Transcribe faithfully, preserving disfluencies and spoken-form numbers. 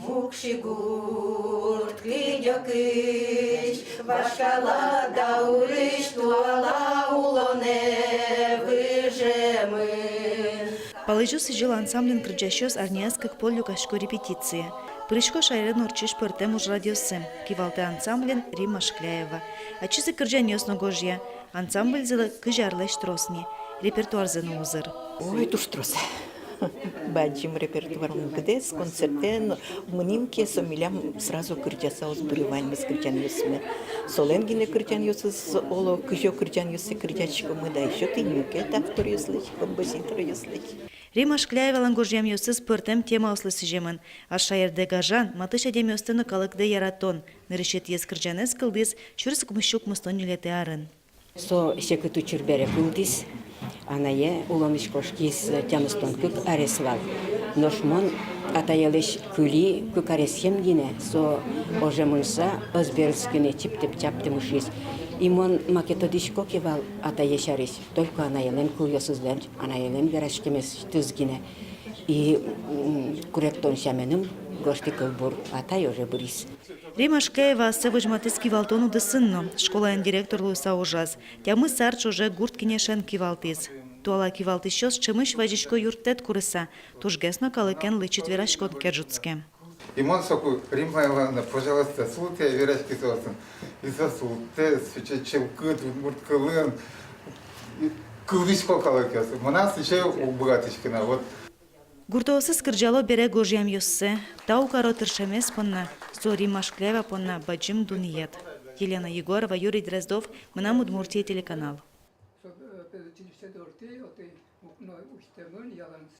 Укши гурт кыдёкысь вашкала даурысь туала улонэ выжемын. «Палэзё сӥзьыл» ансамблен кырӟасьёс арняяз кык пол люкасько репетицие. Пырисько шаерын ортчись пӧртэм ужрадъёсы. Кивалтэ ансамблен Римма Шкляева. Ачиз ик кырӟанъёс но гожъя. Ансамбльзылы кызь арлэсь трос ни. Репертуарзы но узыр. Ой, туж трос. Бадӟым репертуар мукетыз, концертэн мынӥм ке, со милям сразу кырӟаса уз быры ваньмыз кырӟанъёсмы. Солэн гинэ кырӟанъёсыз оло, кызьы кырӟанъёссэ кырӟаськомы да, ещё тӥни мукет авторъёслэсь, композиторъёслэсь. Римма Шкляевалэн гожъямъёсыз пӧртэм темаослы сӥземын. Ар шаердэ гажан, матысь адямиосты но калыкдэ яратон. Нырысетӥез кырӟанэз кылдӥз сюрс укмыссю укмыстон ньылетӥ арын. Со секыт учыр бере кылдӥз. Анае улонысь кошкиз тямыстон кык арес вал. Нош мон атаелэсь кыли кык аресъем гинэ, со оже мынса ӧз берытскы ни, чиптэ-чаптэ мышиз. И мон маке тодӥсько ке вал атае сярысь, только анаелэн кылъёсызлэн, анаелэн вераськемезтыз гинэ. И, м, куректон сяменым гожтӥ кылбур, атай оже быриз. Римма Шкляева ассэ возьматӥз кивалтон удысын но. Школаын директор луыса ужаз. Тямыс ар ӵоже гурт кенешен кивалтӥз. Туала кивалтӥсьёс ӵемысь вазисько юрттэт курыса. Тужгес но калыкен лэчыт вераськон ке ӝутске. И мон соку: «Римма Ивановна, пожалуйста, султэ, вераськи соосын». И со султэ, сыӵе чылкыт удмурт кылын. И кылзӥсько калыкъёс. Мынам сыӵе уг быгатӥськы на, вот. Гуртоосыз кырӟало бере гожъямъёссэ, тау каро тыршемез понна. Со Римма Шкляева понна бадӟым дунъет. Елена Егорова, Юрий Дроздов, «Мынам Удмуртие» телеканал. Со, э, педучилище доры, отӥ укно усьтэмын, ялан